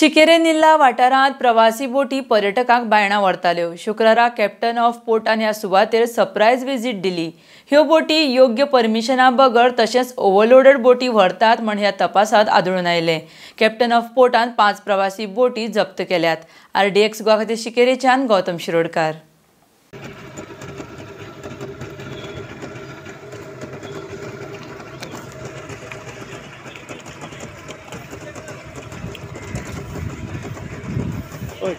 शिकेरे निल्ला वाठारांत प्रवासी बोटी पर्यटकांक बायणा व्हरताल्यो. शुक्रारा कॅप्टन ऑफ पोर्टान ह्या सुवातेर सरप्रायज विजीट दिली. ह्यो बोटी योग्य परमिशना बगर तशेंच ओव्हरलोडेड बोटी व्हरतात म्हण ह्या तपासांत आदळून आयलें. कॅप्टन ऑफ पोर्टान 5 प्रवासी बोटी जप्त केल्यात. आरडीएक्स गोवा खातीर शिकेरेच्यान गौतम शिरोडकार. Oi.